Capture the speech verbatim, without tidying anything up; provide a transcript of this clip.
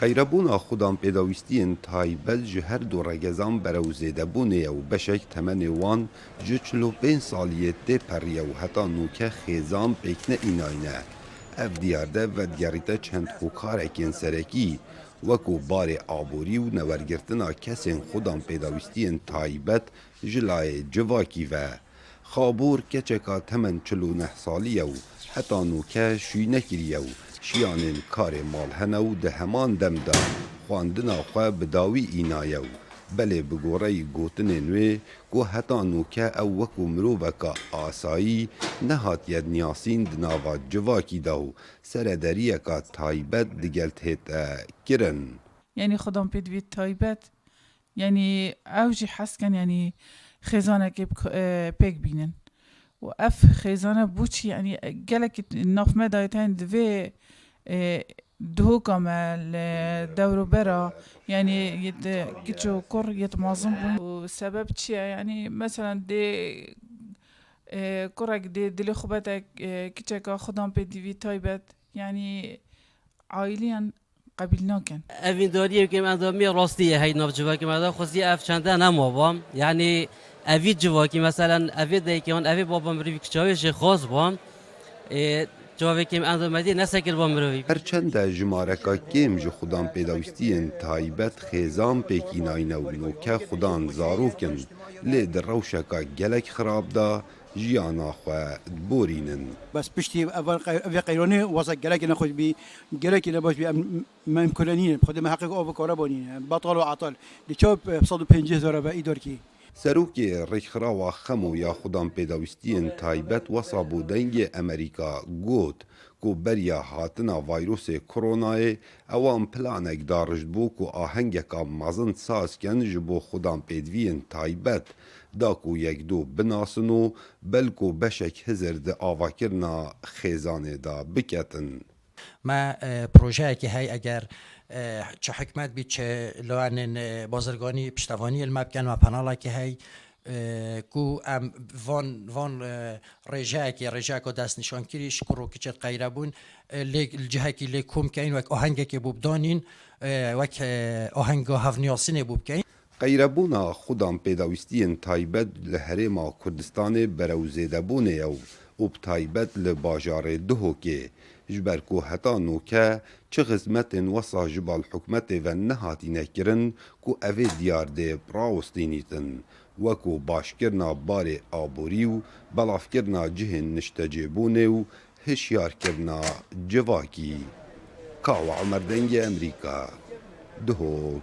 Qeyrebûna xudan pêdawîstiyên taybet ji her du regezan berew zêdebûnê ye û beşek temenê wan ji çil û pênc saliyê tê periye û heta nûke xêzan pêk neînayne. Ev diyarde vedigerîte çend hokarekên serekî, wekû barê aborî û newergirtina kesên xudan pêdawîstiyên taybet ji layê civakî ve. Xabor keçeka temen çil û neh salî ye û heta nûke şûy nekiriye û şiyanên karê mal hene û di heman dem de xwendina xwe bi dawî înaye û belê bi goreyî gotinên wê ku heta nûke ew wekû miroveka asayî nehatiye niyasîn di nava civakî de û serederiyeka taybet digel tête kirin. Yanî xudan pêdivî taybet, yanî ew jî hez ken yanî xêzanekê bi-, e, pêk bînin. Û ev xêzane bû çi, yanî gelekî naf me dayî tên divê, e, dihoka me li dewrobera, yanî yê di kiç û kur yê di mazin bûn. Û sebeb çi ye? Yanî mesela dê, e, kurek dê dilê xwe bete, e, kiçeka xudan pêdivî taybet, yanî aîliyan qebîl nakin. Evîndariyê ke em endamiyê rastî ye hey nav civakê me de xwezî ev çende nema ba. Yanî evî civakî meselen evê dayikê wan evê baba mirîvî kiçawê jê xwaz ba. Ê, civakê em endamedî nesekir ba mirovî. Her çende jimareka kêm ji xudan pêdawîstiyên taybet xêzan pêkînayne û noke xudan zarok in. Lê di rewşeka gelek xirab de jiyana xwe diborînin. Bes piştî ev qey- evê qeyranê wasa gelekî nexweş bî, gelekî nebaş bî, em me imkûne nîne, xwedê me heqek av û kare bo nîne, betal û atal. Di çaw sed û pêncî hezar ve îdar kî. Serokê Rêkxirawa Xemo ya Xudan Pêdawîstiyên Taybet wesa bo Dengê Emerîka got ku beriya hatina vayrosê Koronayê ewan planek dariştbû ku ahengeka mezin saz ken ji bo xudan pêdiviyên taybet, da ku yekdo binasin û belko beşek hizir di avakirina xêzanê de biketin. Me e, projeyekî hey eger e, çi hikûmet bî çi lawanên e, bazirganî piştevaniyê li me bikin, me panelekî hey e, ku em van van e, rêjeyekê, rêjeyeka destnîşankirî ji kur û kiçên qeyre bûn e, lê li cihekî lê kom keyin wek ahengekê bû bidanîn e, wek e, ahenga hevniyasînê bû bikeyin. Qeyrebûna xudan pêdawîstiyên taybet li Herêma Kurdistanê berew zêdebûnê ye û û bi taybet li bajarê Duhokê, ji ber ku heta nûke çi xizmetên wesa ji bal hikûmetê ve nehatîne kirin ku evê diyardê rawestînîtin, wekû başkirina barê aborî û belavkirina cihên niştecêbûnê û hişyarkirina civakî. Kawa Omer Dengê Emerîka, Duhok.